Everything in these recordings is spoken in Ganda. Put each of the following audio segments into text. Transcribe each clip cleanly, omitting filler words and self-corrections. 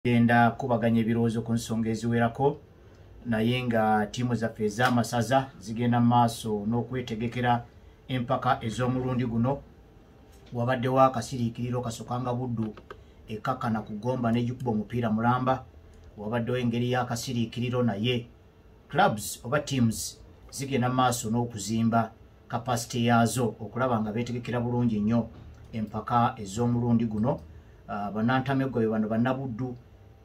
Genda kubaganya ebirowoozo ku nsonga eziwerako, naye nga ttiimu zaffe ez'amasaza zigenda mu maaso n'okwetegekera empaka ez'omulundi guno. Wabaddewo akasiriikiriro kasokanga Buddu ekakkana ku Gomba n'egikuba omupiira mulamba. Wabaddewo engeri y'akasiriikiriro, naye clubs oba teams zigenda mu maaso n'okuzimba capacity yaazo okulaba nga beetegekera bulungi nnyo empaka ez'omulundi guno. Bannantamegwa be bano Bannabuddu,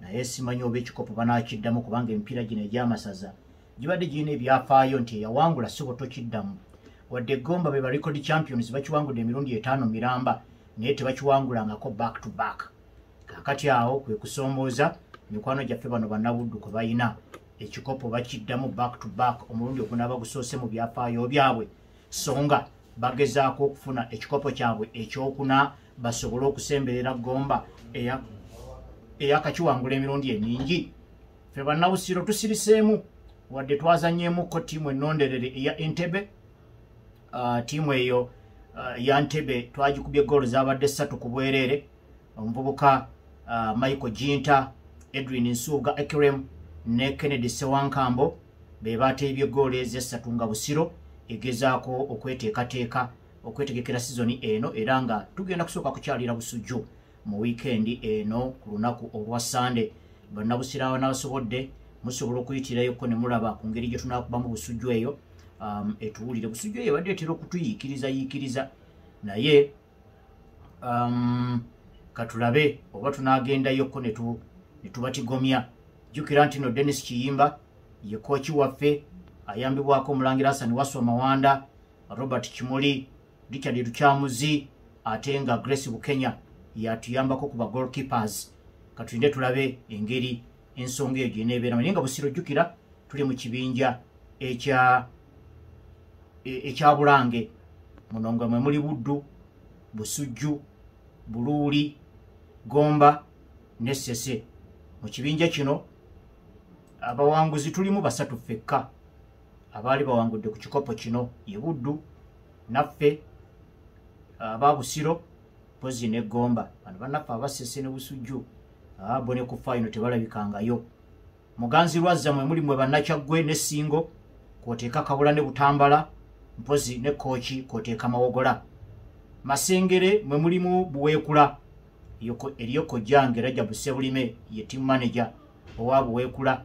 naye simanyi oba ekikopo banakiddamu, kubanga emipiira gino egy'amasaza gibadde girina ebyafaayo nti eyawangula sibo tokiddamu. Wadde Gomba be ba record champions, bakiwangudde emirundi 5 miramba, naye tebakiwangulangako back to back. Kakati awo kwe kusoomooza mikwano gyaffe bano Bannabuddu kwe balina. Ekikopo bakiddamu back to back omulundi ogunaaba gusoose mu byafaayo byabwe, so nga bagezaako okufuna ekikopo kyabwe ekyokuna basobole okusemberera Gomba eyakakiwangula emirundi emingi. Ffe Bannabusiro tusiriseemu, wadde twazanyeemukko ttiimu ennonderere eya Entebe. Ttiimu eyo ya Ntebe twagikubye goolo zabadde 3 ku bwereere. Omuvubuka Michael Jinta, Edwin Nsuuga Ekrem ne Kennedy Sewankambo be bateebye goolo ezessatu, nga Busiro egezaako okweteekateeka okwetegekera sizoni eno, era nga tugenda kusooka kukyalira Busujju mu wiikendi eno ku lunaku olwa Sande. Bannabusiro abanabasobodde musobola okuyitirayoko ne mulaba ku ngeri gye tunaakubamu Busujju eyo. Etuwulire Busujju eyo ebadde etera okutuyiikiriza yiikiriza, naye katulabe oba tunaagendayoko ne tubatigomya. Jjukira nti no Dennis Kiyimba ye kooki waffe, ayambibwako Omulangira Hasani Waswa Mawanda, Robert Kimuli, Richard Lukyamuzi, ate nga Grace Bukenya yatuyambako ku ba goalkeepers. Katulinde tulabe engeri ensonga eyo gyeneebeeramu, naye nga Busiro, jjukira tuli mu kibinja ekya Bulange muno, nga mwe muli Buddu, Busujju, Buluuli, Gomba ne Ssese. Mu kibinja kino abawanguzi tulimu basatu ffekka abaali bawangudde ku kikopo kino, ye Buddu naffe aba Busiro pozi ne Gomba. Bano bannaffe Abasese ne Busujju bo ne ku final tebalabikangayo. Muganzi Lwazza mwe muli mwe Bannakyaggwe ne Ssingo, kwoteeka Kabula ne Butambala, mpozi ne Kooki kwoteeka Mawogola. Masengere mwe mulimu Buweekula, eriyo kojjange Rajabu Sebulime ye team manager owa Buweekula,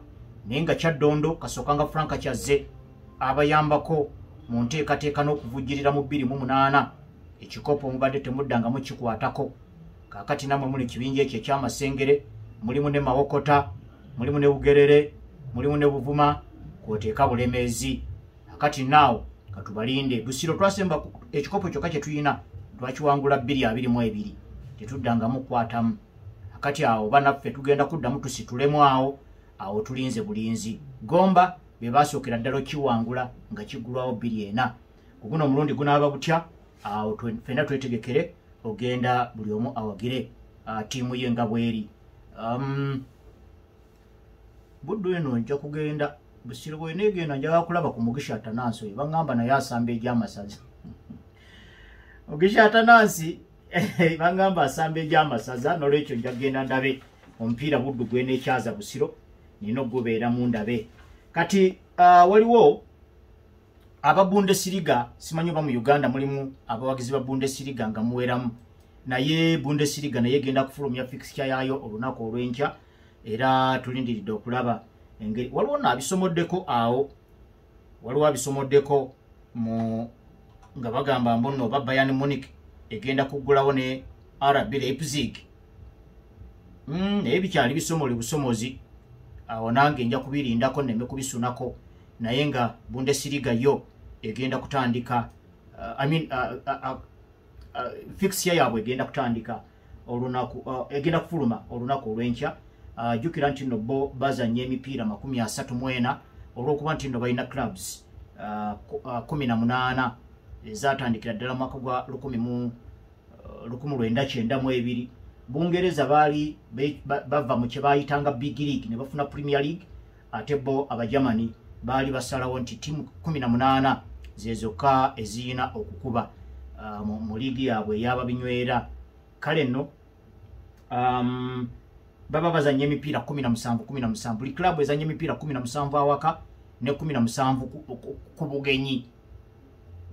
naye nga Kyaddondo kasookanga Franka Kyazze abayambako mu nteekateeka n'okuvujjirira mu 2008 ekikopo mubadde temuddangamu kikwatako. Kaakati nammwe muli kibinja ekyo ekyamasengere, mulimu ne Mawokota, mulimu ne Bugerere, mulimu ne Buvuma kwoteeka Bulemeezi. Akati naawo katubalinde. Busiro twasemba ekikopo kyokka kye tuyina twakiwangula 2022, tetuddangamu kukwatamu. Akati awo banaffe tugenda kuddamu tusitulemu awo awo, tulinze bulinzi. Gomba be basookera ddala okiwangula nga kiggulwawo 2004. Ku guno omulundi gunaaba gutya? Awo ffenna twetegekere ogenda buli omu awagire ttiimu ye nga bweri. Buddu eno nja kugenda Busiro bweneegenda, njagala kulaba ku Mugisha Atanansi oyo, baŋŋamba naye asamba egy'amasaza. Mugisha Atanansi baŋŋamba asamba egy'amasaza, nolwekyo nja kugenda ndabe omupiira Buddu gweneekyaza Busiro, nina okugubeeramu ndabe. Kati waliwo aba Bundesliga, simanyi oba mu Uganda mulimu abawagizi ba Bundesliga nga muweramu, naye Bundesliga naye egenda kufulumya fixture yaayo olunaku olw'enkya, era tulindiridde okulaba engeri. Waliwo naabisomoddeko awo, waliwo abisomoddeko mu nga bagamba mbu nno oba Bayern Munich egenda kuggulawo ne RB Leipzig. Naye bikyali bisomole busomozi awo, nange nja kubirindako nneme kubisunako, naye nga Bundesliga yo egenda kutandika, I mean, fixture yaabwe egenda kutandika olunaku, egenda kufuluma olunaku olw'enkya. Jjukira nti nno bo bazannya emipiira 34, olw'okuba nti nno balina clubs 18 ezatandikira ddala mwaka gwa 1992. Bungereza baali bava mu kye bayitanga Big League ne bafuna Premier League, ate bo Abagermany baali basalawo nti ttiimu 18 ze zokka eziyina okukuba mu liigi yaabwe ey'ababinywera. Kale nno Baba bazanya emipiira 17 17, buli club ezanya emipiira 17 awaka ne 17 ku bugenyi.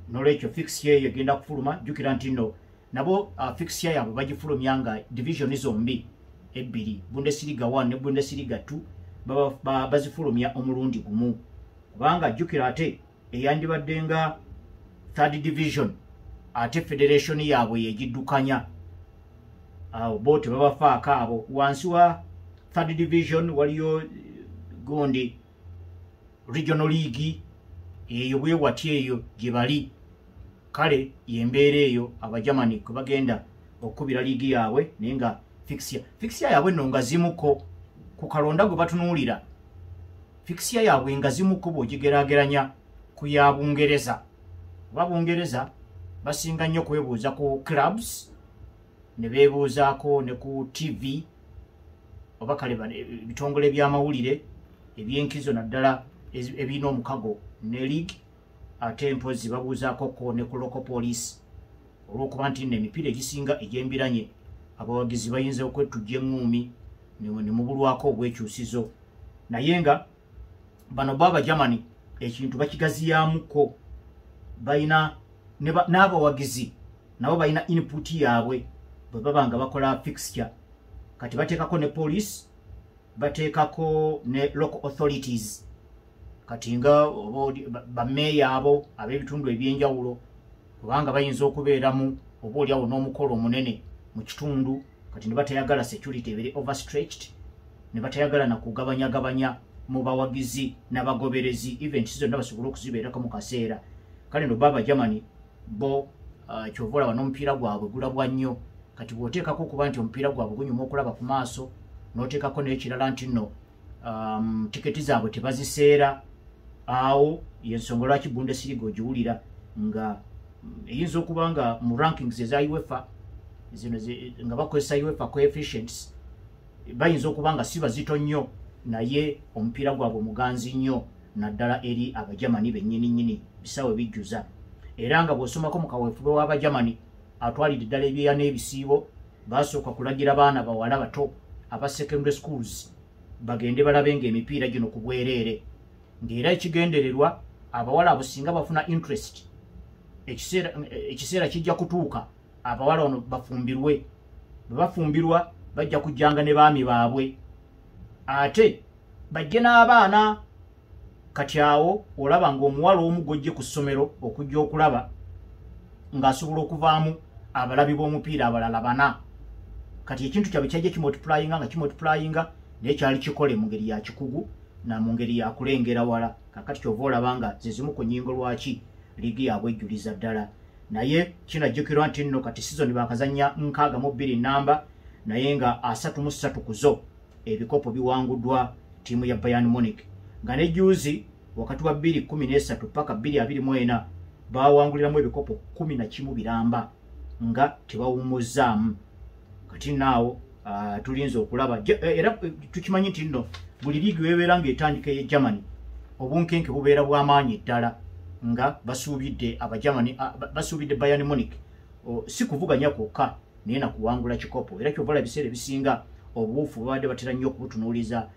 Nolwekyo fixture eyo egenda kufuluma. Jjukira nti nno nabo fixture yaabwe bagifulumya nga division zombi ebbiri, Bundesliga 1 ne Bundesliga 2, bazifulumya omulundi gumu, kubanga jjukira ate eyandibadde nga third division ate federation yaabwe yegiddukanya, awo bo tebabafaako. Abo wansi wa third division waliyo gundi regional league, eyo bwewati eyo gye bali. Kale yembeera eyo Abajamani kwe bagenda okukubira liigi yaabwe, naye nga fixture yaabwe nno nga zimuko ku kalonda gwe batunuulira. Fixture yaabwe nga zimuko bw'ogigeraageranya ku ya Bungereza, oba Bungereza basinga nnyo kwebuuza ku clubs ne beebuuzaako ne ku TV oba kale ebitongole by'amawulire ebyenkizo, naddala ebirina omukago ne league. Ate mpozi babuuzaako ne ku local police, olw'okuba nti nno emipiira egisinga egy'embiranye abawagizi bayinza okwetujja eŋŋuumi ne mubulwako obwekyusizo. Naye nga bano bo Abajamani ekintu bakigaziyaamuko, balina n'abawagizi nabo balina input yaabwe bwe baba nga bakola fixture. Kati bateekako ne police, bateekako ne local authorities, kati nga bameeya abo ab'ebitundu ebyenjawulo, kubanga bayinza okubeeramu oba oliawo n'omukolo omunene mu kitundu, kati ne batayagala security ebere overstretched, ne batayagala na kugabanyagabanya mu bawagizi n'abagoberezi, events zonna basobole okuzibeerako mu kaseera. Kale no baba Germany bo kyova olaba n'omupiira gwabwe gulabwa nnyo. Kati bw'oteekako okuba nti omupiira gwabwe gunyuma okulaba ku maaso, n'oteekako n'ekirala nti nno tiketi zaabwe tebaziseera, awo yensonga lwaki Bundesliga ogiwulira nga eyinza okuba nga mu rankings eza UEFA zino nga bakozesa UEFA coefficients bayinza okuba nga si bazito nnyo, naye omupiira gwabwe muganzi nnyo naddala eri Abajamani bennyini nnyini, bisawe bijjuza. Era nga bw'osomako mu kaweefube w'Abajamani atwalidde ddala ebyeya n'ebisiibo, basooka kulagira baana bawala bato aba secondary schools bagende balabe ng'emipiira gino ku bwereere, ng'era ekigendererwa abawala abo singa bafuna interest, ekiseera kijja kutuuka abawala ono bafumbirwe. Bwe bafumbirwa bajja kujjanga ne baami baabwe, ate bajje n'abaana. Kati awo olaba ng'omuwala omu gw'ojje ku ssomero okujja okulaba ng'asobola okuvaamu abalabi b'omupiira abalala bana. Kati ekintu kyabwe kyajja kimultiplyinga nga kimultiplyinga, naye kyali kikole mu ngeri ya kikugu na mu ngeri ya kulengera wala. Kakati kyova olaba nga ze zimu ku nnyingo lwaki liigi yaabwe ejjuliza ddala. Naye kinajjukirwa nti nno kati sizoni baakazannya 62 namba, naye nga 33 ku zo ebikopo biwanguddwa ttiimu ya Bayern Munich, nga ne juzi wakati wa 2013 paka 2024 bawanguliramu ebikopo 11 biramba nga tebawummuzzaamu. Kati naawo tulinza okulaba, era tukimanyi nti nno buli liigi webeera ng'etandika ey'e Germany obunkenke bubeera bw'amaanyi ddala, nga basuubidde Abajamani, basuubidde Bayern Munich si kuvuganya kwokka naye nakuwangula kikopo. Era kyova olaba ebiseera ebisinga obuwufu babadde batera nnyo okubutunuuliza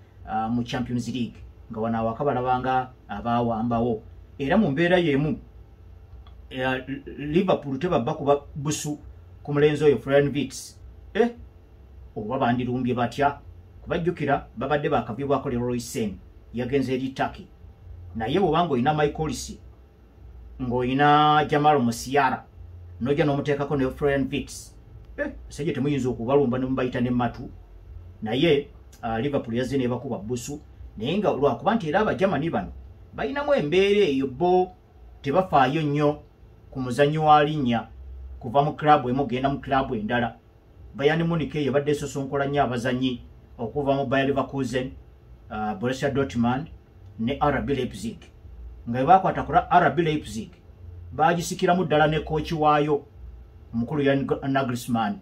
mu Champions League, nga wano awaka balabanga abaawambawo. Era mu mbeera y'emu Liverpool tebabba kuba busu ku mulenzi oyo Florian Wirtz, oba bandirumbye batya, kubajjukira babadde bakaviibwako Leroy Sane yagenze eri Turkey. Naye bw'obanga olina Michael Olise ng'olina Jamal Musiala n'ojja n'omuteekako ne Florian Wirtz, basajja temuyinza okubalumba ne mubayita ne matu. Naye Liverpool yazze n'ebakuba busu, naye nga lwakuba nti era Abajamani bano balinamu embeera eyo, bo tebafaayo nnyo ku muzannyi wa linnya kuva mu club emu genda mu club endala. Bayern Munich eyo ebadde esosonkola nnyo abazannyi okuva mu Bayer Leverkusen, Borussia Dortmund ne RB Leipzig, nga bwe bakwata ku RB Leipzig bagisikiramu ddala ne kooki waayo omukulu Julian Nagelsmann.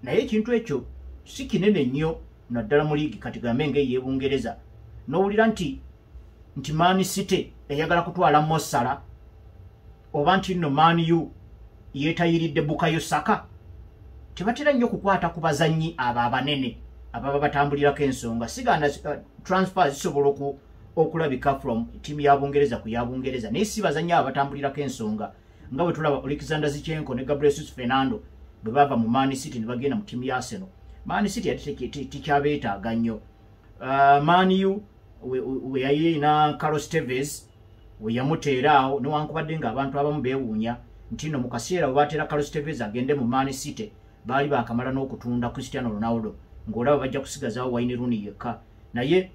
Naye ekintu ekyo si kinene nnyo naddala mu liigi kati gambe ng'ey'e Bungereza, n'owulira nti Man City eyagala kutwala Mo Salah, oba nti nno Man U yeetayiridde Bukayo Saka. Tebatera nnyo kukwata ku bazannyi abo abanene ababa batambulirako ensonga. Siganda transfer zisobola okulabika from ttiimu ya Bungereza ku ya Bungereza, naye si bazannyi abo batambulirako ensonga nga bwe tulaba Alexander Zinchenko ne Gabriel Jesus Fernando bwe bava mu Man City ne bagenda mu ttiimu ya Arsenal. Man City yali tikyabeetaaga nnyo. Man U we yali erina Carlos Tevez we yamuteera awo, newankubadde ng'abantu abamu beewuunya nti nno mu kaseera we bateera Carlos Tevez agende mu Man City baali baakamala n'okutunda Cristiano Ronaldo, ng'olaba bajja kusigazaawo Wayne Rooney yekka. Naye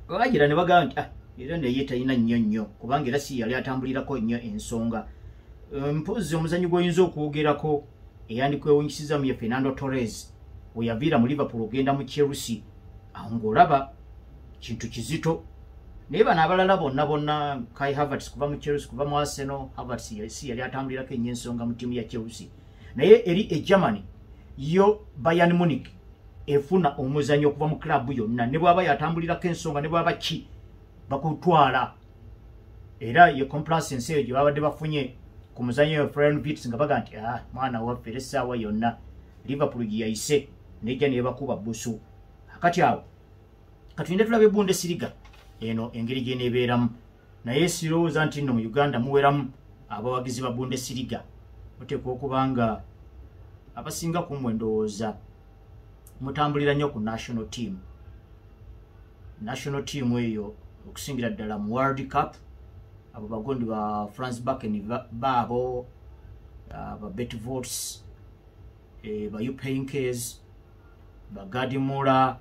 bagira ne bagamba nti era naye talina nnyo nnyo, kubanga era si yali atambulirako nnyo ensonga. Mpozzi omuzannyi gw'oyinza okwogerako eyandikwewunyisiza mu ye Fernando Torres we yaviira mu Liverpool ogenda mu Chelsea, awo ng'olaba kintu kizito. Naye bano abalala bonna bonna, Kai Havertz kuva mu Chelsea, kuva mu Arsenal, Havertz si yali atambulirako ennyo ensonga mu ttiimu ya Chelsea. Naye eri e Germany yo Bayern Munich efuna omuzannyi okuva mu club yonna, ne bw'aba yatambulirako ensonga ne bw'aba ki bakutwala. Era ye complacency eyo gye babadde bafunye ku muzannyi we Florian Wirtz nga baga nti mwana waffe era essaawa yonna Liverpool gye yayise nejja nebakuba busu. Akati awo katulinde tulabe Bundesliga eno engeri gy'eneebeeramu, naye sirowooza nti nno mu Uganda muweramu abawagizi ba Bundesliga. Muteekwa okuba nga abasinga ku mmwe ndowooza mutambulira nnyo ku national team. National team eyo okusingira ddala mu World Cup, abo bagondi ba Franz Beckenbauer baabo, ba Berti Vogts, ba Jupp Heynckes, ba Gerd Müller,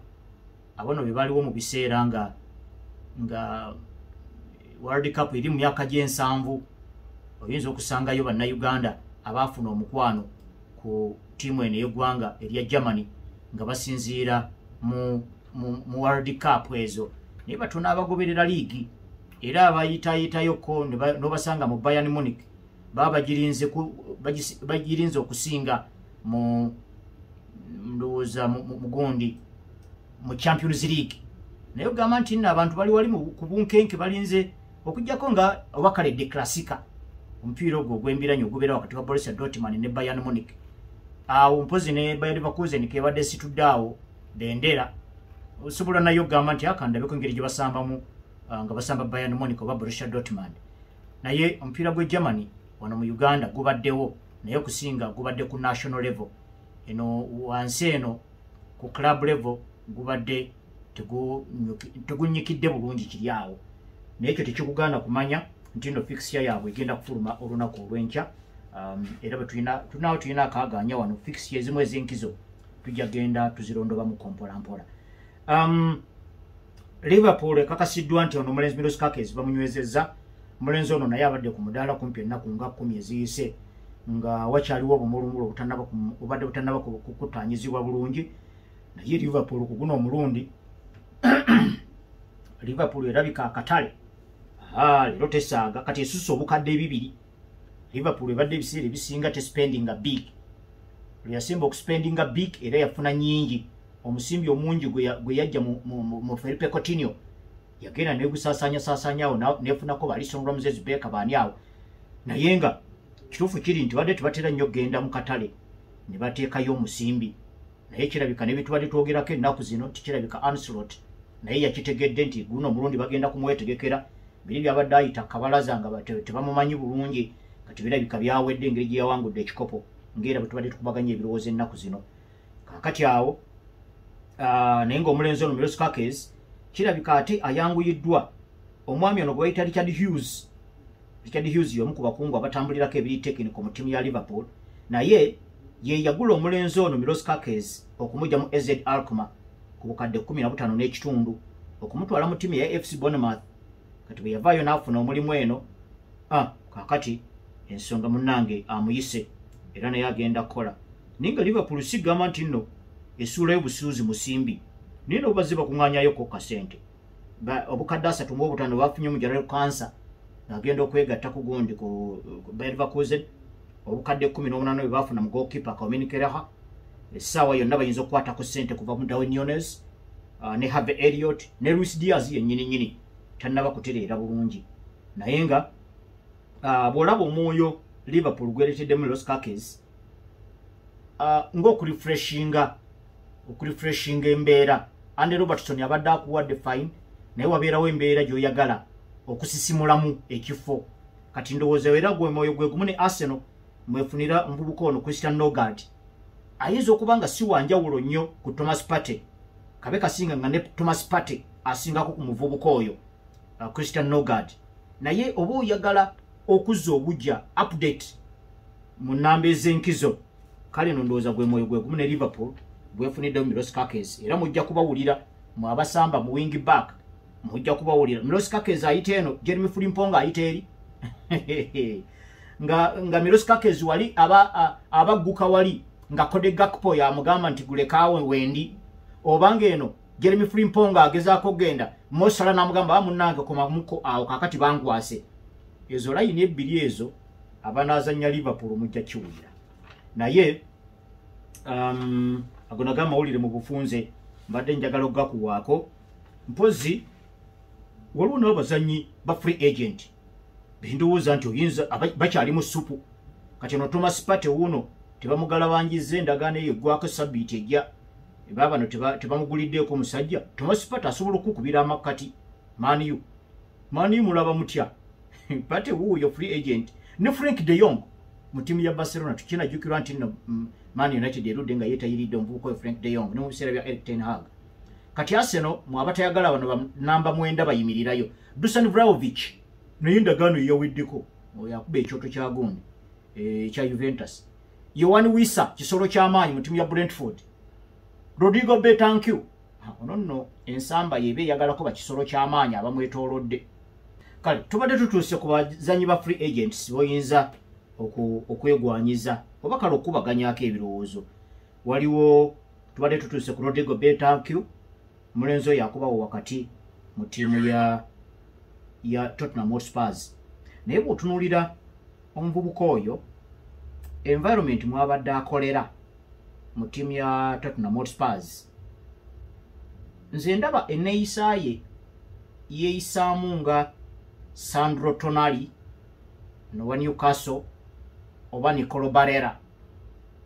abo no be baliwo mu biseera nga World Cup eri mu myaka gy'ensanvu. Oyinza okusangayo bannayuganda abaafuna omukwano ku ttiimu eno ey'eggwanga erya Germany nga basinziira mu World Cup ezo, naye batono abagoberera liigi. Era abayitayitayoko n'obasanga mu Bayern Munich baba bagirinze okusinga mu ndowooza mu gundi mu Champions League. Naye ogamba nti nno abantu bali wali ku bunkenke balinze okuggyako nga oba kale de Classica, omupiira ogwo ogw'embiranyi ogubeera wakati wa Borussia Dortmund ne Bayern Munich. Awo mpozi ne Bayer Leverkusen kebadde situdde awo bendera, osobola nayo okugamba nti akandabeko engeri gye basambamu nga basamba Bayern Munich oba Borussia Dortmund. Naye omupiira gw'e Germany wano mu Uganda gubaddewo, naye okusinga gubadde ku national level. Eno wansi eno ku club level gubadde tegunyikidde bulungi kiri awo, naye ekyo tekikugaana kumanya nti nno fixture yaabwe egenda kufuluma olunaku olw'enkya. Era bwe tulinawo tulina akaagaanya wano fixture ezimu ez'enkizo tujja genda tuzirondobamu mpola mpola. Liverpool ekakasiddwa nti ono omulenzi Milos Kerkez bamunywezezza. Omulenzi ono naye abadde ku mudaala kumpi ennaku nga 10 eziyise nga wakyaliwo obumulumulu obadde butannaba kukutaanyizibwa bulungi. Naye Liverpool ku guno omulundi Liverpool erabika akatale leero tesaaga, kati esusse obukadde 2. Liverpool ebadde ebiseera ebisinga tespendinga big, lwe yasemba okuspendinga big era yafuna nnyingi. Omusimbi omungi gwe yajja mu Felipe Coutinho yagenda negusaasaanyasaasaanyaawo nefunako ba Alisson, Ramses, Becker baani awo. Naye nga kituufu kiri nti badde tebatera nnyo kugenda mu katale ne bateekayo omusimbi, naye kirabika ne bitubadde twogerako ennaku zino nti kirabika Ancelotti naye yakitegedde nti guno omulundi bagenda kumwetegekera. Biri byabadde ayita kabalaza nga tebamumanyi bulungi, kati birabika byawedde engeri gye yawangudde ekikopo ng'era bwe tubadde tukubaganya ebirowoozo ennaku zino. Kaakati awo naye ng'omulenzi ono Milos Kerkez kirabika ate ayanguyiddwa omwami ono gwe bayita Richard Hughes. Richard Hughes y'omu ku bakungu abatambulirako ebiri tekiniko mu ttiimu ya Liverpool, naye ye yagula omulenzi ono Milos Kerkez okumugya mu AZ Alkmaar ku bukadde 15.5 okumutwala mu ttiimu ya AFC Bournemouth. Kati bwe yavaayo n'afuna omulimu eno, kaakati ensonga munnange amuyise era naye agenda kukola. Naye nga Liverpool sigamba nti nno essuula y'obusuuzi musimbi, naye nabo bazze bakuŋŋaanyayoko kasente obukadde 35 bafunye mu Jarell Quansah ng'agenda okwegatta ku gundi ku Bayer Leverkusen, obukadde 18 bwe baafuna mu goalkeeper Caoimhin Kelleher. Essaawa yonna bayinza okukwatako ssente kuva mu Darwin Núñez ne Harvey Elliott ne Luis Diaz yennyini nnyini tannaba kutereera bulungi. Naye nga bw'olaba omwoyo Liverpool gwereeteddemu Milos Kerkez ng'okurefreshinga okurefreshinga embeera. Andy Robertson abadde akuwadde fine, naye wabeerawo embeera gy'oyagala okusisimulamu ekifo. Kati ndowooza era gwe mwoyo gwe gumu ne Arsenal mwefunira omuvubuka ono Christian Nogard. Ayinza okuba nga si wanjawulo nnyo ku Thomas Partey, kabe kasinga nga ne Thomas Partey asingako ku muvubuka oyo Christian Nogard. Naye oba oyagala okuzza obujja update mu nnamba ez'enkizo, kale no ndowooza gwe mwoyo gwe gumu ne Liverpool bwefuniddewo Milos Kerkez. Era mujja kubawulira mu abasamba mu wing back, mujja kubawulira Milos Kerkez ayita eno, Jeremy Frimpong ayita eri nga Milos Kerkez wali abagguka wali nga Cody Gakpo yamugamba nti gulekaawe wendi, obanga eno Jeremy Frimpong agezaako okugenda, Mo Salah n'amugamba munnange komamuko awo kakati bangwase. Ezo layini ebbiri ezo abanaazannya Liverpool mujja kiwulira. Naye ago nago amawulire mu bufunze mbadde njagala okugakuwaako. Mpozi waliwo n'abazannyi ba free agent bendowooza nti oyinza bakyali mu ssupu. Kati ono Thomas Partey wuuno tebamugalabanjizza endagaano eyo eggwako sabbiiti ejja, bano tebamuguliddeeko omusajja. Thomas Partey asobola okukubira amakkati Man U. Man U mulaba mutya? Partey wuuyo free agent. Ne Frank de Jong mu ttiimu ya Barcelona, tukinajjukirwa nti nno Man United erudde nga yeetayiridde omuvubuka oyo Frank de Jong ne mu biseera bya Erik ten Hag. Kati Arsenal mu abatayagala bano namba 9 bayimirirayo. Dusan Vlahovic naye endagaano yeyaweddeko, oyo akuba ekyoto kya gundi ekya Juventus. Yohan Wissa kisolo ky'amaanyi mu ttiimu ya Brentford. Rodrigo Bentancur ono nno ensamba yeba eyagalako bakisolo ky'amaanyi abamwetoolodde. Kale tubadde tutuuse ku bazannyi ba free agents boyinza okwegwanyiza oba kale okubaganyako ebirowoozo. Waliwo tubadde tutuuse ku Rodrigo Bentancur, mulenzi oyo akubawo wakati mu ttiimu ya Tottenham Hotspurs. Naye bw'otunuulira omuvubuka oyo environment mwabadde akolera mu ttiimu ya Tottenham Hotspurs, nze ndaba enneeyisa ye yeeyisaamu nga Sandro Tonali nowa Newcastle oba Nicolo Barella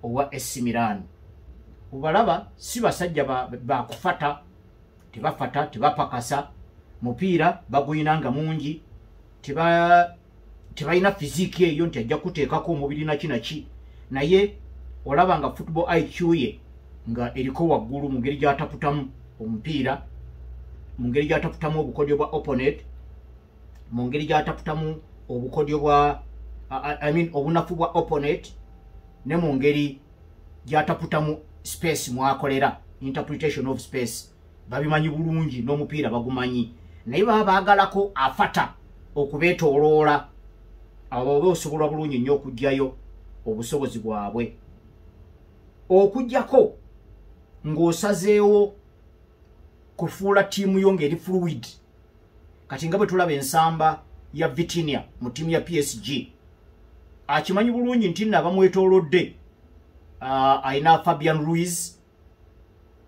owa AC Milan. Obalaba si basajja bakufata, tebafata, tebapakasa, mupiira baguyina nga mungi, tebalina fiziki eyo nti ajja kuteekako omubiri naki naki, naye olaba nga football IQ ye nga eriko waggulu mu ngeri gy'ataputamu omupiira, mu ngeri gy'ataputamu obukodyo bwa opponent, mu ngeri gy'ataputamu obukodyo bwa I mean obunafu bwa opponent, ne mu ngeri gy'ataputamu space mwakolera, interpretation of space. Babimanyi bulungi n'omupiira bagumanyi, naye baba baagalako afata okubeetooloola abo oba osobola bulungi nnyo okuggyayo obusobozi bwabwe. Okuggyako ng'osazeewo kufuula ttiimu yo ng'eri fluid. Kati nga bwe tulaba ensamba ya Vitinha mu ttiimu ya PSG, akimanyi bulungi nti nno abamwetoolodde alina Fabian Ruiz,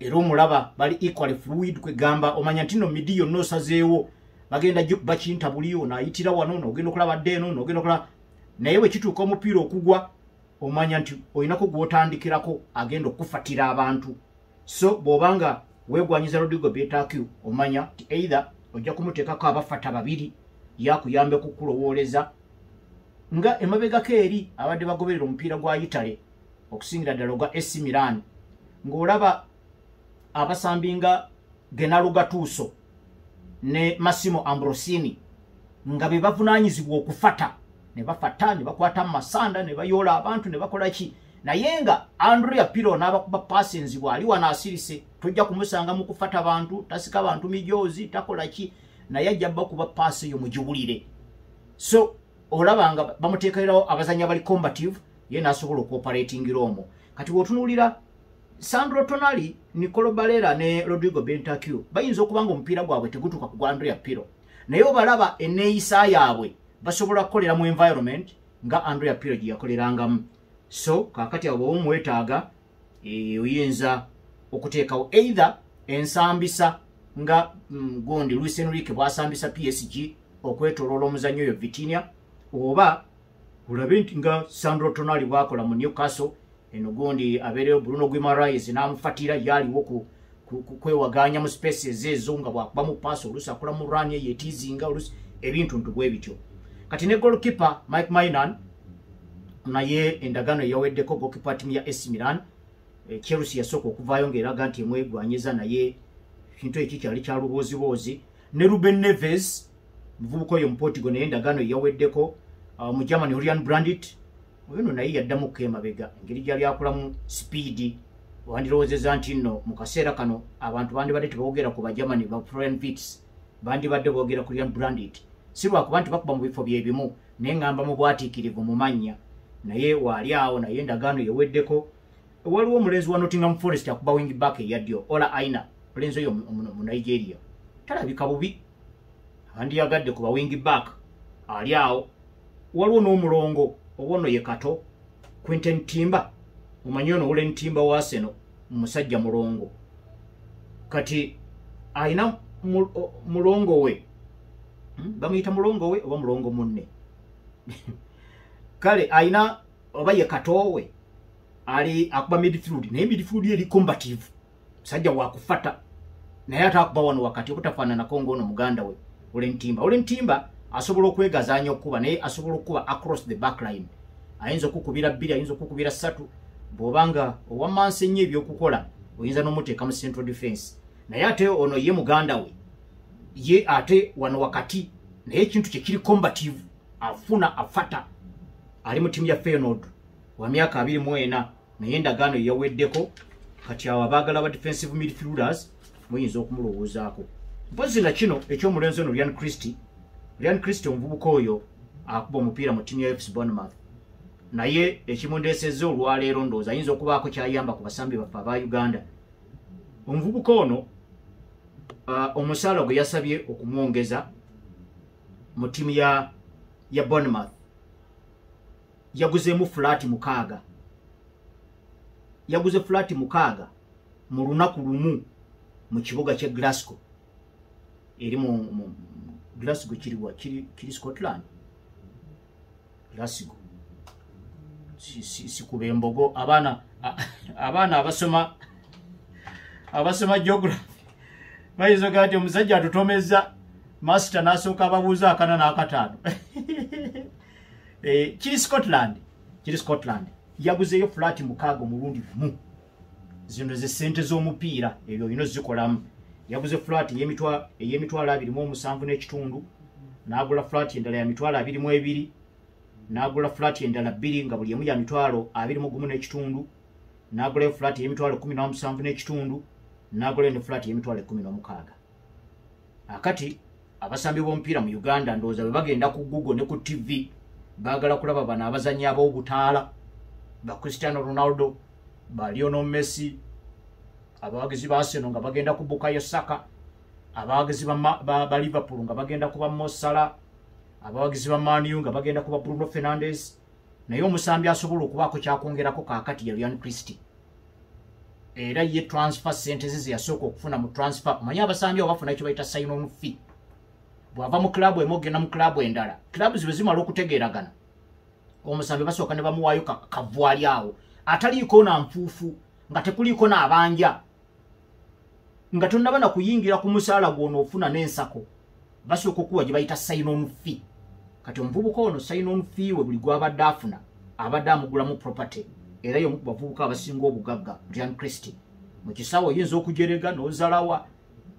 era omulaba bali equally fluid, kwegamba omanya nti nno midi yonna osazeewo bagenda bakinta buli ono ayitira wano, n'ogenda okulaba dde eno, n'ogenda okulaba. Naye bwe kituuka omupiira okugwa omanya nti olinako gw'otandikirako agenda okufatira abantu. So bw'obanga weegwanyiza Rodrigo Bentancur, omanya nti either ojja kumuteekako abafata babiri yakuyambe kukulowooleza nga emabegako eri abadde bagoberera omupiira gwa Italy okusingira ddala ogwa AC Milan, ng'olaba abasambi nga Gennaro Gattuso ne Massimo Ambrosini nga be bavunaanyizibwa okufata, ne bafata ne bakwata masanda ne bayoola abantu ne bakola ki, naye nga Andrea Pirlo n'abakuba passes bw'ali wano asirise, tojja kumusanga mu kufata bantu, tasika bantu mijoozi, takola ki, naye ajja bakuba paasi eyo mugiwulire. So olaba nga bamuteekererawo abazannyi abali combative, ye n'asobola okuoperatingira omwo. Kati bw'otunuulira Sandro Tonali, Nicolo Barella ne Rodrigo Bentancur bayinza okuba nga omupiira gwabwe tegutuuka ku gwa Andrea Pirlo, naye obalaba enneeyisa yaabwe basobola kukolera mu environment nga Andrea Pirlo gye yakolerangamu. So kaakati abo bw'oba omwetaaga oyinza okuteekawo either ensambisa nga gundi Luis Enrique bw'asambisa PSG okwetooloola omuzannyo oyo Vitinha, oba olabe nti nga Sandro Tonali bw'akola mu Newcastle Eno gundi abeereyo Bruno Guimaraes n'amufatira, yaliwo kwewaganya mu spaces ezo nga bwakubamu pass, oluusi akolamu run yetizinga, oluusi ebintu ntu bwe bityo. Kati ne goalkeeper Mike Maignan naye endagaano yaweddeko, goalkeeper timu ya AC Milan. Chelsea yasooka okuvaayo ng'eraga nti emwegwanyiza, naye kintu ekyo kyali kya lubooziboozi. Ne Ruben Neves, muvubuka oyo mu Portugal, naye endagaano yaweddeko. Mu Germany, Julian Brandt oyo no naye yaddamuko emabega, engeri gyali akolamu speed wandirowoozezza nti nno mu kaseera kano abantu bandibadde tebogera ku Bagermany ba Florian Wirtz, bandibadde boogera ku Julian Brandt, si lwakuba nti bakuba mu bifo byebimu, naye ŋŋamba mu bwatiikirivu mu mannya. Naye waali awo, naye endagaano yeweddeko. Waliwo omulenzi wa Nottingham Forest akuba wing back eyaddyo, Ola Aina, omulenzi oyo mu Nigeria, talabika bubi, andiyagadde kuba wing back ali awo. Waliwo n'omulongo oba ono ye kato Quinten Timber, omanyi ono Jurrien Timber wa Arsenal, musajja mulongo. Kati ayina mulongo we, Bamuyita mulongo we oba mulongo munne? Kale ayina oba ye katoowe ali akuba midfield, naye midfield eri combative, musajja wakufata, naye ate akuba wano wakati obutafaananako ng'ono muganda we Jurrien Timber. Jurrien Timber asobola okwegazaanya okuba, naye asobola okuba across the backline, ayinza okukubira bbiri, ayinza okukubira ssatu. Bw'obanga owamansi ennyo ebyokukola, oyinza n'omuteeka mu central defense. Naye ate ono ye muganda we ye ate wano wakati, naye ekintu kye kiri combative, afuna afata. Ali mu ttiimu ya Feyenoord, wa myaka 24, naye endagaano yaweddeko. Kati awo abaagala ba defensive midfielders muyinza okumulowoozaako. Mpozi na kino ekyomulenzi ono Ryan Christie. Ryan Christie, omuvubuka oyo akuba omupiira mu ttiimu ya AFC Bournemouth, naye ekimundeesezza olwaleero ndowooza ayinza okubaako kyayamba ku basambi baffe aba Uganda. Omuvubuka ono omusaala gwe yasabye okumwongeza mu ttiimu ya Bournemouth, yaguzeemu fulaati 6, yaguze fulaati 6 mu lunaku lumu mu kibuga kye Glasgow. Eri mu Glasgow, kiriwa? Kiri Scotland, Glasgow. Sikuba embogo, abaana abasoma geography bayinza ogaa nti omusajja atutomeza master n'asooka ababuuza akana n'akataano. Kiri Scotland, kiri Scotland. Yaguzeeyo fulaati 6 omulundi gumu. Zino ze ssente z'omupiira, ebyo olina ozikolamu. Yaguze fulaati ey'emitwalo 27.5, n'agula fulaati endala ya 22,000, n'agula fulaati endala bbiri nga buli emu ya 21,500, n'agulayo fulaati ey'emitwalo 17.5, n'agulayo ne fulaati ey'emitwalo 16. Akati abasambi b'omupiira mu Uganda ndowooza bwe bagenda ku Google ne ku TV baagala kulaba bano abazannyi ab'obutaala, ba Cristiano Ronaldo, ba Lionel Messi. Abawagizi ba Arsenal nga bagenda ku Bukayo Saka, abawagizi ba Liverpool nga bagenda kuba Mo Salah, abawagizi ba Man U nga bagenda kuba Bruno Fernandes. Naye omusambi asobola okubaako kyakwongerako kaakati ya Ryan Christie. Era ye transfer sente ze yasooka okufuna mu transfer, omanyi abasambi abo bafuna ekyo bayita sign on fee. Bw'ava mu club emu ogenda mu club endala, clubs bwe zimala okutegeeragana, omusambi basooka ne bamuwaayo kavwali awo ataliiko na nfuufu, nga tekuliiko n'abanja, nga tonnaba na kuyingira ku musaala gw'onoofuna n'ensako, basooka okuwa gye bayita sign on fee. Kati omuvubuka ono sign on fee we buli gw'abadde afuna abadde amugulamu property, era y'omu ku bavubuka abasinga obugagga, Ryan Christie. Mu kisaawe oyinza okujerega n'ozalawa,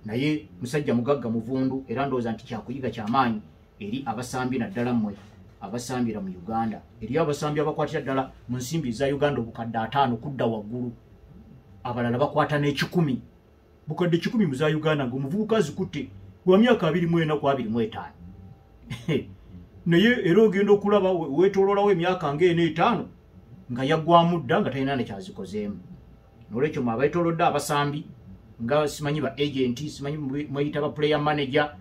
naye musajja mugagga muvundu. Era ndowooza nti kyakuyiga kyamaanyi eri abasambi, naddala mmwe abasambira mu Uganda. Eriyo abasambi abakwatira ddala mu nsimbi eza Uganda obukadde 50 kudda waggulu, abalala bakwata n'ekikumi, bukadde 100 mu za Uganda, ng'omuvubuka azikutte gwa myaka 24 ku 25. Naye era ogenda okulaba weetooloolawo emyaka ng'ena etaano nga yaggwamu dda, nga talina nekyazikozeemu. Nolwekyo mwe abeetoolodde abasambi, nga simanyi ba agent, simanyi mweyita ba player manager,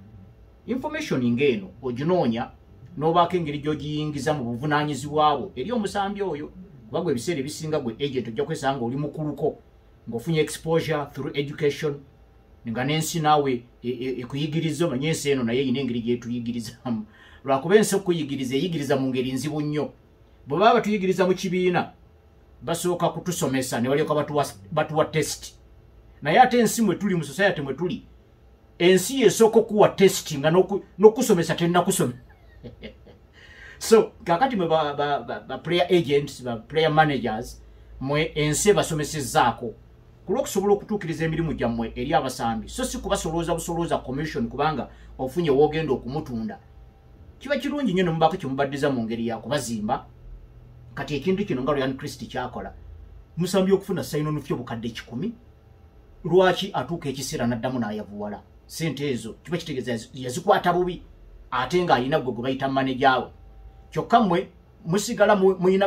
information ng'eno oginoonya n'obaako engeri gy'ogiyingiza mu buvunaanyizibwa bwo eri omusambi oyo, kuba gwe ebiseera ebisinga gwe agent ojja kwesanga nga oli mukuluko, ng'ofunye exposure through education, nga n'ensi naawe ekuyigiriza. Omanye ensi eno naye erina engeri gyetuyigirizamu, lwakuba ensi okuyigiriza eyigiriza mu ngeri nzibu nnyo. Bwe baba batuyigiriza mu kibiina, Basooka kutusomesa ne balyoka batuwa test. Naye ate ensi mwe tuli, mu society mwe tuli, ensi esooka okuwa test nga n'okusomesa tennakusoma. So kakati mwe ba player agents, ba player managers, mwe ensi ebasomesezzaako ku lw'okusobola okutuukiriza emirimu gyammwe eri abasambi, so si kubasolooza busolooza commission kubanga ofunye woogenda okumutunda. Kiba kirungi nnyo ne mubaako kyemubaddiza mu ngeri ya kubazimba. Kati ekintu kino nga Ryan Christie kyakola, musambi okufuna sign-on fee 100,000, lwaki atuuka ekiseera n'addamu n'ayavuwala? Sente ezo kiba kitegeeza yazikwata bubi, ate ng'alina gwe gwe bayita manager we. Kyokka mmwe musigala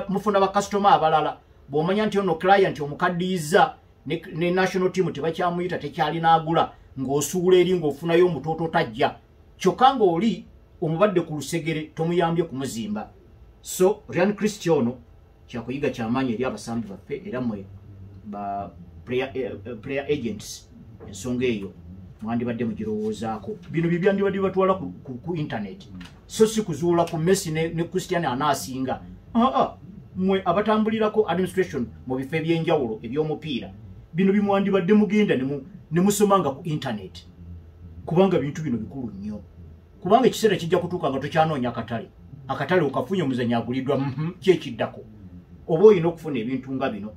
mufuna bakasitoma abalala. Bw'omanya nti ono client omukaddiyiza ne national team tebakyamuyita, tekyalina agula, ng'osuula eri ng'ofunayo omutooto tajja, kyokka ng'oli omubadde ku lusegere, tomuyambye kumuzimba. So Ryan Christie ono kyakuyiga kyamaanyi eri abasambi baffe, era mmwe ba player agents ensonga eyo mwandibadde mugirowoozaako. Bino bye byandibadde bibatwala ku internet, so si kuzuula ku Messi ne Cristiano anaasinga. Aa, mmwe abatambulirako administration mu bifo ebyenjawulo eby'omupiira, bino bimwandibadde mugenda ne musomanga ku internet, kubanga bintu bino bikulu nnyo, kubanga ekiseera kijja kutuuka nga tokyanoonya akatale. Akatale okafunye, omuzanyo aguliddwa, kyekiddako oba olina okufuna ebintu nga bino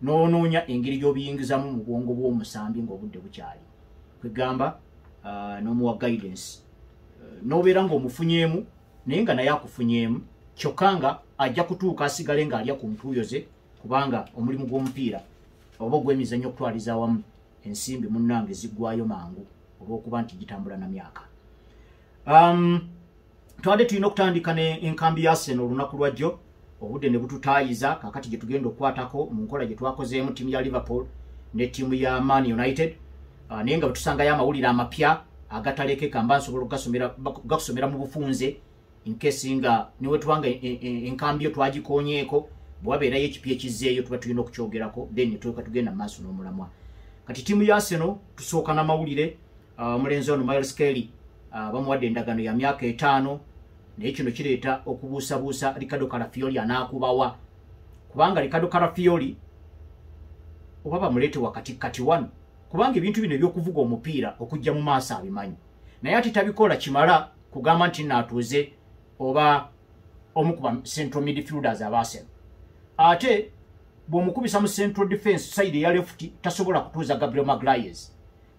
n'onoonya engeri gy'obiyingizamu mu bwongo bw'omusambi ng'obudde bukyali, kwegamba n'omuwa guidance, n'obeera ng'omufunyeemu naye nga naye akufunyeemu, kyokka nga ajja kutuuka asigale ng'alya ku ntuuyo ze, kubanga omulimu gw'omupiira oba ogw'emizannyo okutwaliza awamu, ensimbi munnange ziggwayo mangu olw'okuba nti gitambula na myaka. Twabadde tulina okutandika enkambi ya Arsenal olunaku lwajjo, obudde ne bututaayiza. Kakati gye tugenda okukwatako mu nkola gye twakozeemu ttiimu ya Liverpool ne ttiimu ya Man United, naye nga bwetusangayo amawulire amapya agatalekeka, mba nsobola okugasomera mu bufunze in case nga niwetubanga enkambi yo twagikonyeeko, bwe wabeerayo ekipya ekizzeeyo tuba tulina okukyogerako, then ne tuleka tugenda mu maaso n'omulamwa. Kati ttiimu ya Arsenal, tusooka n'amawulire. Omulenzi ono Myles Kelly bamuwadde endagaano ya myaka 5, naye kino kireeta okubuusabuusa Riccardo Calafiori anaakubawa, kubanga Riccardo Calafiori oba bamuleete wakati kati wano, kubanga ebintu bino ebyokuvuga omupiira okujja mu maaso abimanyi, naye ate tabikola kimala kugamba nti naatuuze oba omu ku ba central midfielders aba Arsenal. Ate bw'omukubisa mu central defense side eya left, tasobola kutuuza Gabriel Magalhaes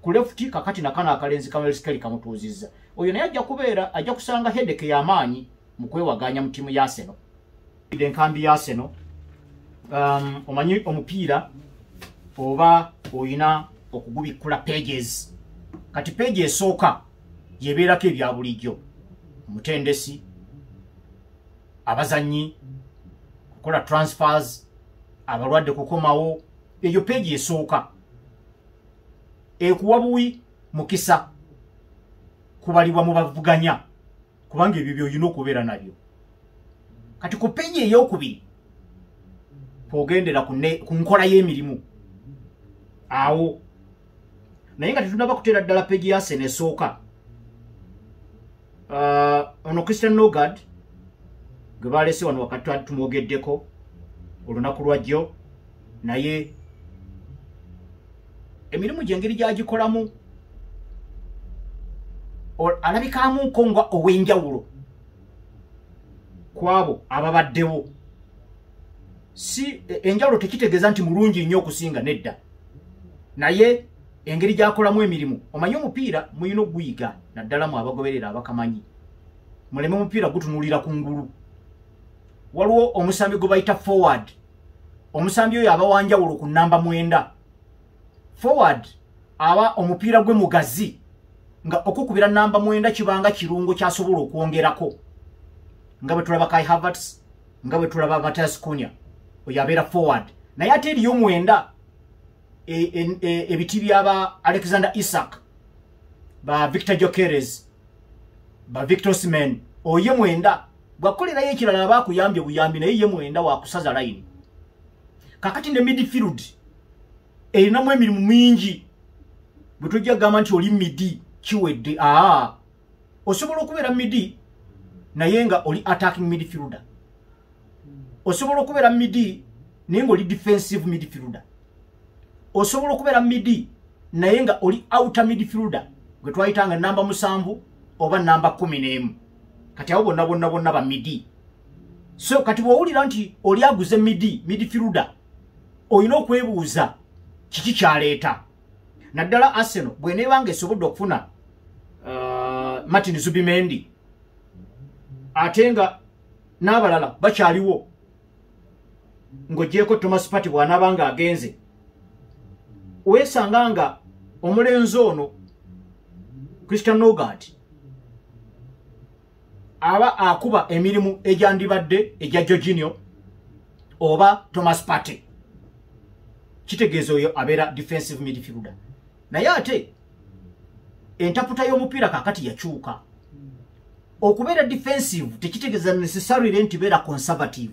ku left. Kakati nakano akalenzi ka Myles Kelly kamutuuzizza oyo, naye ajja kubeera ajja kusanga headache y'amaanyi mu kwewaganya mu ttiimu ya Arsenal. Enkambi ya Arsenal, omanyi omupiira oba oyina okugubikkula pages. Kati page esooka yebeerako ebya bulijjo, omutendesi, abazannyi, kukola transfers, abalwadde kukomawo. Eyo page esooka ekuwa buwi mukisa kubalibwa mu bavuganya, kubanga ebyo byolina okubeera nabyo. Kati ku page eyokubiri kwogendera ku nkola y'emirimu awo, naye nga tetunaba kuteera ddala page ya Arsenal esooka. Ono Christian Norgaard gwe balese wano wakati tumwogeddeko olunaku lwajjo, naye emirimu gye engeri gyagikolamu alabikamuko nga ow'enjawulo ku abo ababaddewo. Si enjawulo tekitegeeza nti mulungi nnyo okusinga, nedda, naye engeri gyakolamu emirimu. Omanyi omupiira muyina oguyiga, naddala mu abagoberera abakamanyi, muleme omupiira gutunulira ku ngulu. Waliwo omusambi gwe bayita forward. Omusambi oyo aba wanjawulo ku namba 9. Forward aba omupiira gwe mugazi, nga okukubira namba 9 kibanga kirungo kyasobola okwongerako, nga bwe tulaba Kai Havertz, nga bwe tulaba Matheus Cunha, oyo abeera forward. Naye ate eriyo 9, ebiti byaba Alexander Isak, ba Victor Gyokeres, ba Victor Osimhen. Oye 9 bwakolerayo ekirala bakuyambye buyambi, naye ye 9 wakusaza line. Kakati ne midfield erinamu emirimu mingi. Bwe tojja kugamba nti oli midi kiwedde. Aa, osobola okubeera midi naye nga oli attacking midfielder, osobola okubeera midi. naye ng'oli defensive midfielder. Osobola okubeera midi naye nga oli outer midfielder gwe twayitanga namba 7 oba namba 11. Kati abo bonna bonna bonna ba midi. So kati bw'owulira nti oli aguze midi midfielder, olina okwebuuza kiki kyaleeta. Naddala Arsenal bw'eneebanga esobodde okufuna Martin Zubimendi, ate nga n'abalala bakyaliwo ng'ogyeko Thomas Partey bw'anaabanga agenze, weesanga nga omulenzi ono Christian Norgaard aba akuba emirimu egyandibadde egya Jorginho oba Thomas Partey. Kitegeeza oyo abeera defensive midfielder. Naye ate entaputa y'omupiira kaakati yakyuka. Okubeera defensive tekitegeeza necessarily nti beera conservative.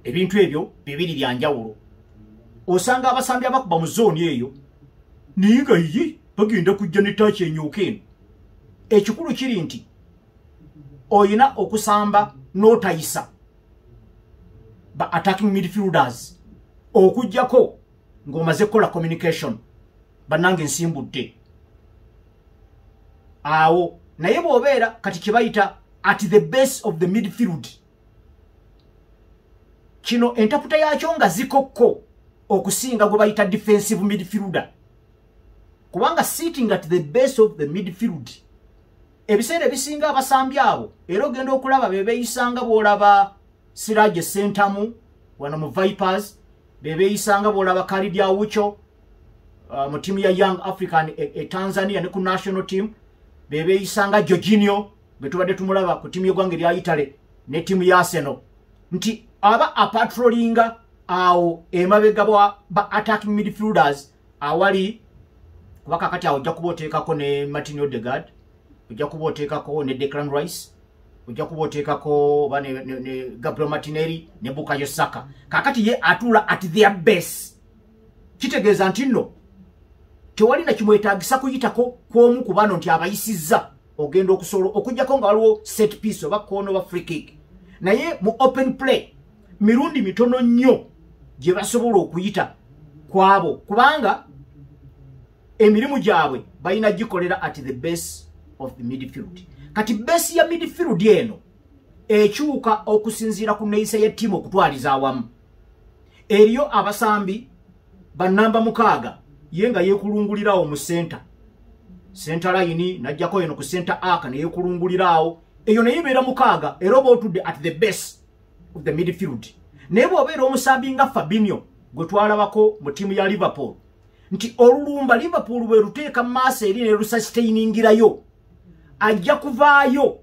Ebintu ebyo bibiri bya njawulo. Osanga abasambi abakuba mu zooni eyo naye nga ye bagenda kujja ne taaki enyooka eno. Ekikulu kiri nti oyina okusamba n'otayisa ba attacking midfielders okuggyako ng'omaze kukola communication, bannange nsimbudde awo. Naye bw'obeera kati kye bayita at the base of the midfield, kino entaputa yakyo nga zikokko okusinga gwe bayita defensive midfielder, kubanga sitting at the base of the midfield ebiseera ebisinga abasambi abo era ogenda okulaba be beeyisanga bw'olaba Siraje Sentamu wano mu Vipers, be beeyisanga bw'olaba Khalid Aucho mu ttiimu ya Young African e Tanzania ne ku national team, be beeyisanga Jorginho bwe tubadde tumulaba ku ttiimu y'eggwanga erya Italy ne ttiimu ya Arsenal, nti aba apatrolinga awo emabega ba attacking midfielders awali, kuba kakati awo ojja kuba oteekako ne Martin Odegaard, ojja kuba oteekako ne Declan Rice, ojja kuba oteekako oba ne Gabriel Martinelli ne Bukayo Saka. Kakati ye atuula at their base, kitegeeza nti nno tewali na kimwetaagisa kuyitako kw'omu ku bano nti abayisizza ogenda okusobola okuggyako nga waliwo set piece oba corner oba free kick. Naye mu open play mirundi mitono nnyo gye basobola okuyita kwabo, kubanga emirimu gyabwe balina gikolera at the base of the midfield. Kati base ya midfield eno ekyuka okusinziira ku neeyisa y'ettiimu okutwaliza awamu. Eriyo abasambi bannamba 6 ye nga yeekulungulirawo mu center line, n'ajjako eno ku center arc ne yeekulungulirawo, eyo naye ebeera 6 era oba otudde at the base of the midfield. Naye bw'obeera omusambi nga Fabinho gwe twalabako mu ttiimu ya Liverpool, nti olulumba Liverpool bwe luteeka mu maaso eri ne lusustainingira, ajja kuvaayo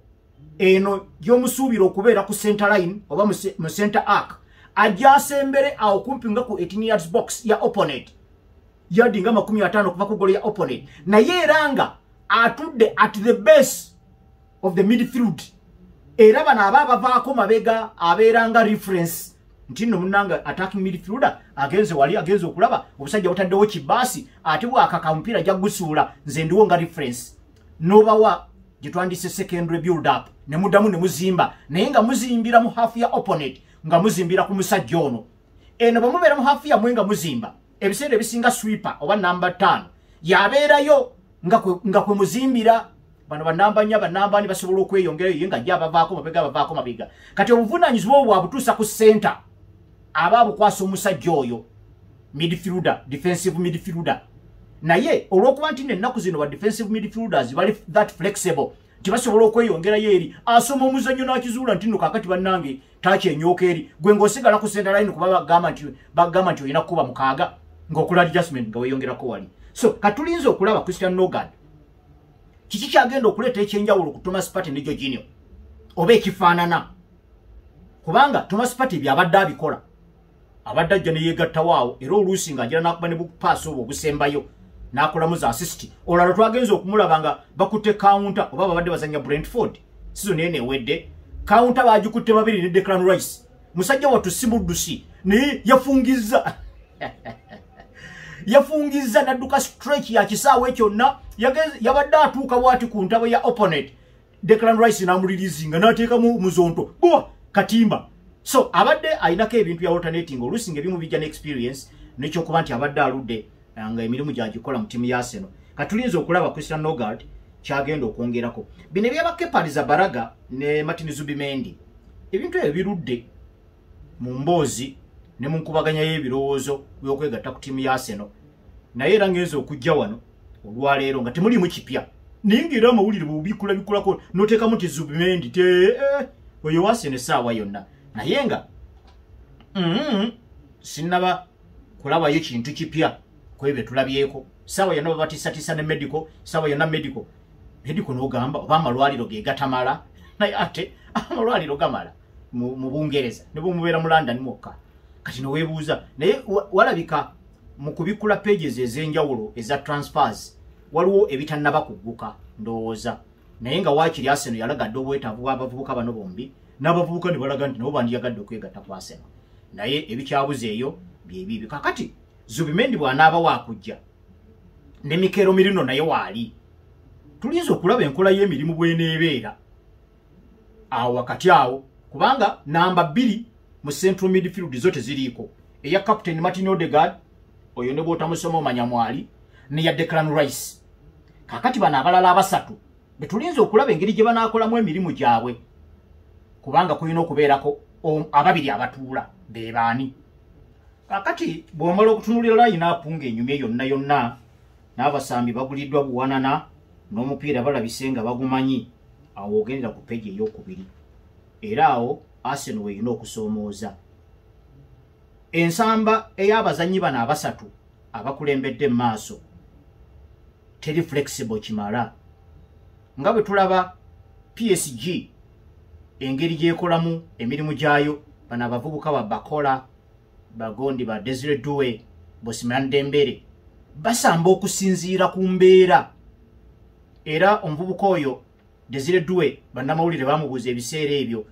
eno gy'omusuubira okubeera ku center line oba mu center arc, ajja asembere awo kumpi nga ku 18 yards box ya opponent, yadi nga 50 okuva ku golo ya opponent, naye era nga atudde at the base of the midfield. Era bano aba abavaako mabega abeera nga reference nti nno munnanga attacking midfielder agenze wali, agenze okulaba obusajja butaddewo kibaasi, ate bwakaka omupiira ajja gusuula, nze ndiwo nga reference. N'obawa gye twandise secondary build up ne muddamu ne muzimba, naye nga muzimbira mu half ya opponent, nga muzimbira ku musajja ono. Eno bwe mubeera mu half yammwe nga muzimba, ebiseera ebisinga sweeper oba namba 5 yabeerayo nga kwe muzimbira. Bano banamba 4 banamba 4 basobola okweyongerayo, ye nga ajja abavaako mabega abavaako mabega. Kati obuvunaanyizibwa obwo bwabutuusa ku center, aba abukwasa omusajja oyo midfielder, defensive midfielder. Naye olw'okuba nti ennaku zino ba defensive midfielders bali that flexible nti basobola okweyongerayo eri, asoma omuzannyo n'akizuula nti nno kaakati bannange takyenyooka eri, gwe ng'osigala ku center line, kuba bagamba nti olina kukuba 6 ng'okola adjustment nga weeyongerako wali. So katulinze okulaba Christian Norgaard kiki kyagenda okuleeta ekyenjawulo ku Thomas Partey ne Jorginho oba ekifaanana, kubanga Thomas Partey byabadde abikola, abadde ajja ne yeegattawo awo, era oluusi ng'agira n'akuba ne bupaasi obwo obusembayo n'akolamu za assist. Olwalo twagenze okumulaba nga bakutte counter, oba babadde bazanya Brentford season eno ewedde, counter bagikutte babiri ne Declan Rice. Musajja wattu si muddusi, naye yafungizza n'adduka stretch ya kisaawe kyonna, yabadde atuuka bw'ati ku ntabo ya opponent, Declan Rice n'amulirizinga n'ateekamu muzonto gwa katimba. So abadde ayinako ebintu bya alternating, oluusi nga ebimu bijja ne experience nekyokuba nti abadde aludde nga emirimu gyagikola mu ttiimu ya Arsenal. Katulinza okulaba Christian Nørgaard kyagenda okwongerako. Bino ebyaba Kepa Arrizabalaga ne Martin Zubimendi, ebintu ebyo birudde mu mboozi ne mu nkubaganya y'ebirowoozo by'okwegatta ku ttiimu ya Arsenal. Naye era ngenza okujja wano olwaleero nga temulimu kipya, naye ng'era amawulire bw'obikula bikulako n'oteekamu nti Zubimendi te oyo wa Arsenal essaawa yonna, naye nga sinnaba kulabayo kintu kipya ku ebyo tulabyeko. Ssaawa yonna babatisatiisa ne medical, ssaawa yonna medical medical, n'ogamba oba amalwaliro ge gatamala, naye ate amalwaliro gamala mu Bungereza ne bwemubeera mu London mwokka. Kati neweebuuza, naye walabika mu kubikula pages ez'enjawulo eza transfers waliwo ebitannaba kugguka ndowooza, naye nga waakiri Arsenal yalagadde obwetaavu bw'abavubuka bano bombi, n'abavubuka ne balaga nti nabo bandiyagadde okwegatta ku Arsenal, naye ebikyabuze eyo byebibi. Kakati Zubimendi bw'anaaba waakujja ne Mikel Merino naye waali, tulinza okulaba enkola y'emirimu bw'eneebeera awo wakati awo, kubanga namba 2 mu central midfield zo teziriiko, eya captain Martin Odegaard oyo ne bw'otamusoma omanya mwali, neya Declan Rice. Kakati bano abalala abasatu betulinza okulaba engeri gye banaakolamu emirimu gyabwe, kubanga kulina okubeerako ababiri abatuula be baani. Kakati bw'omala okutunuulira line-up ng'enyumye yonna yonna, n'abasambi baguliddwa buwanana n'omupiira balabise nga bagumanyi, awo ogendera ku peegi ey'okubiri. Era awo Arsenal weerina okusoomooza ensamba ey'abazannyi bano abasatu abakulembedde mu maaso. Teri flexible kimala, nga bwe tulaba PSG engeri gy'ekolamu emirimu gyayo. Bano abavubuka ba Barcola, bagondi ba Desire Doue, Ousmane Dembele basamba okusinziira ku mbeera. Era omuvubuka oyo Desire Doue, bannamawulire bamubuuza ebiseera ebyo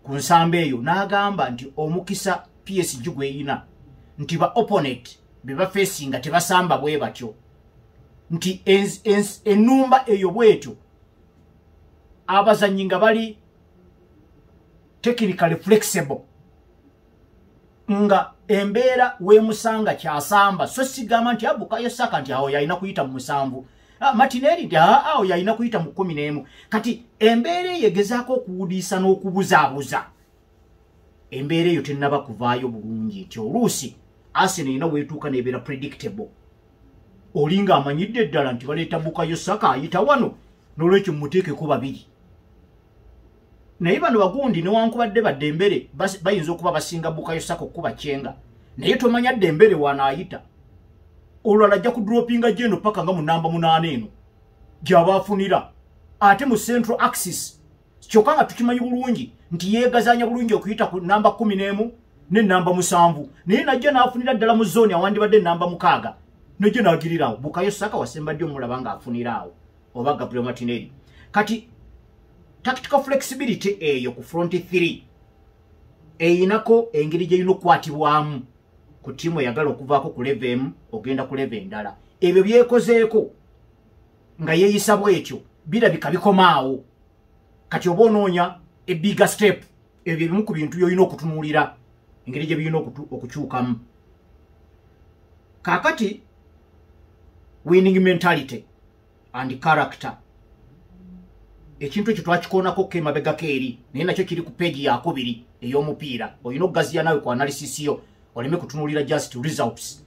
ku nsamba eyo, n'agamba nti omukisa PSG gweyina nti ba opponent be bafeesinga tebasamba bwe batyo, nti ennumba eyo bwetyo abazannyi nga bali technically flexible, nga embeera weemusanga kyasamba. So sigamba nti Bukayo Saka nti awo yalina kuyita mu 7, Martinelli nti awo yalina kuyita mu 11. Kati embeera eyo egezaako okuwudiisa n'okubuzaabuza, embeera eyo tennaba kuvaayo bulungi, nti oluusi Arsenal erina weetuuka nebeera predictable, olinga amanyidde ddala nti baleeta Bukayo Saka ayita wano, n'olwekyo mumuteekeko babiri. Naye bano bagundi newankubadde ba Dembele bayinza okuba basinga Bukayo Saka okuba kyenga, naye tomanya Dembele wanaayita olulala ajja kudropinga gyeno paka nga mu namba 8 eno gy'aba afunira ate mu central axis. Kyokka nga tukimanyi bulungi nti yeegazanya bulungi okuyita ku namba 11 ne namba 7, naye najja n'afunira ddala mu zooni awandibadde namba 6, najja n'agirira awo. Bukayo Saka wasemba ddi omulaba ng'afunira awo, oba Gabriel Martinelli? Kati tactical flexibility eyo ku front 3 eyinako engeri gyerina okukwatibwamu ku ttiimu eyagala okuvaako ku level emu ogenda ku level endala. Ebyo byekozeeko nga yeeyisa bwetyo birabika bikomaawo. Kati oba onoonya e bigger step, ebyo ebimu ku bintu by'olina okutunuulira engeri gye birina okukyukamu. Kaakati winning mentality and character, ekintu ekyo twakikoonako ko emabegako eri, naye nakyo kiri ku peegi yakubiri ey'omupiira. Olina okugaziya nawe ku analysis yo, oleme kutunuulira just results.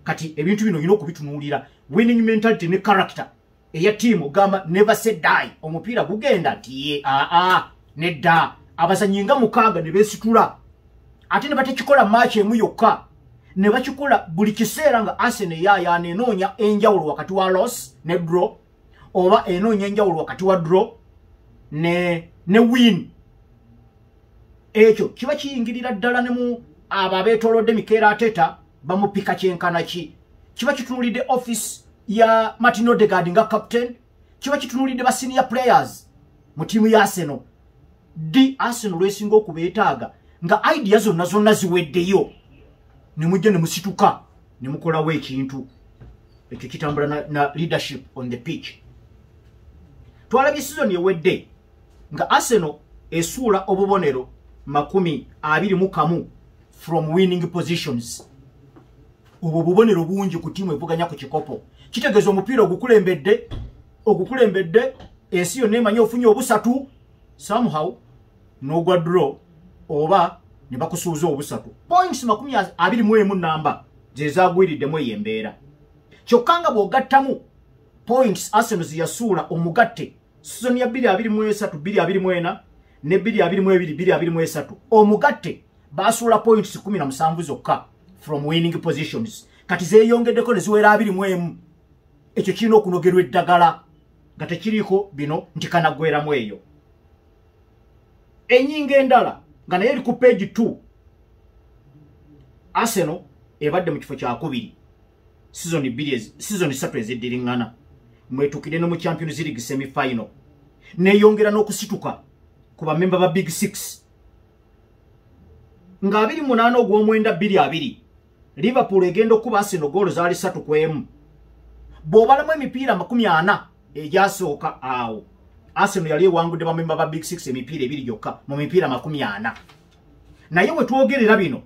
Kati ebintu bino olina okubitunuulira, winning mentality ne character eya ttiimu. Ogamba never say die, omupiira gugenda nti ye aa nedda, abazannyi nga 6 ne beesitula, ate ne batekikola match emu yokka, ne bakikola buli kiseera nga Arsenal eyaayaana enoonya enjawulo wakati wa loss ne draw, oba enoonya enjawulo wakati wa draw ne win. Ekyo kiba kiyingirira ddala ne mu abo abeetoolodde Mikel Arteta bamupika kyenkana ki. Kiba kitunuulidde office ya Martin Odegaard nga captain, kiba kitunuulidde ba senior players mu ttiimu ya Arsenal. Ddi Arsenal lwesinga okubeetaaga nga idea zonna zonna ziweddeyo, ne mujja ne musituka ne mukolawo ekintu ekyo kitambula na leadership on the pitch? Twalabye season ewedde nga Arsenal esuula obubonero 21 from winning positions. Obwo bubonero bungi ku ttiimu evuganya ku kikopo. Kitegeeza omupiira ogukulembedde ensi yonna emanyi ofunye obusatu, somehow n'ogwa draw oba ne bakusuuza obusatu. Points 21 namba ze zaagwiriddemu eyo embeera. Kyokka nga bw'ogattamu points Arsenal ze yasuula omugatte season ya 2023 2024 ne 2022 2023, omugatte basuula points 17 zokka from winning positions. Kati zeeyongeddeko ne ziwera 21. Ekyo kirina okunogerwa eddagala nga tekiriiko bino nti kanaggweramu eyo. Ennyingo endala nga naye eri ku page 2, Arsenal ebadde mu kifo kyakubiri season 3 eziddiriŋŋana, mwetuukire ne mu Champions League semi-final, neeyongera n'okusituka ku bamemba ba Big Six. Nga 28 ogw'omwenda 2020, Liverpool egenda okuba Arsenal goolo zaali 3-1. Bw'obalamu emipiira 40 egyasooka awo, Arsenal yali ewangudde bamemba ba Big Six emipiira ebiri gyokka mu mipiira 40. Naye we twogerera bino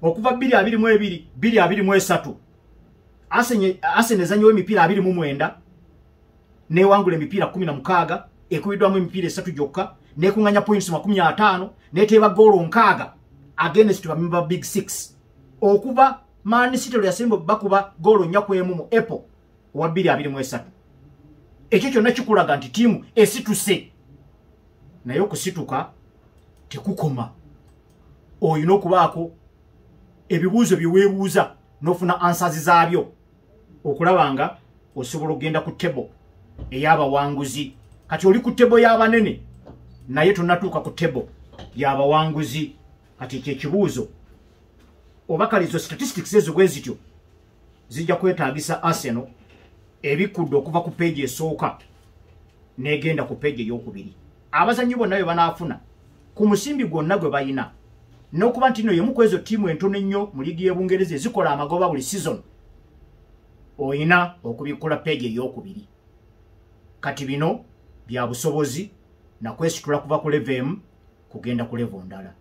okuva 2022 2023, Arsenal ezannyewo emipiira 29 newangula emipiira 16, ekubiddwamu emipiira 3 gyokka, nekuŋŋanya points 50, neteeba goolo 60 against bamemba ba Big Six. Okuva Man City lwe yasemba bakuba goolo 4-1 mu April owa 2023. Ekyo kyonna kikulaga nti ttiimu esituse. Naye okusituka tekukoma, olina okubaako ebibuuzo bye weebuuza n'ofuna answers zaabyo okulaba nga osobola okugenda ku table ey'abawanguzi. Kati oli ku table y'abanene naye tonnatuuka ku table y'abawanguzi. Kati ekyo ekibuuzo oba kalizo statistics ezo bwe zityo zijja kwetaagisa Arsenal ebikkudde okuva ku page esooka n'egenda ku page ey'okubiri. Abazannyi bonna bye banaafuna ku musimbi gwonna gwe balina, n'okuba nti nno y'emu ku ezo ttiimu entono ennyo mu liigi y'Ebungereza ezikola amagoba buli season, oyina okubikkula page ey'okubiri. Kati bino bya busobozi na kwesitula kuva ku level emu kugenda ku level ndala.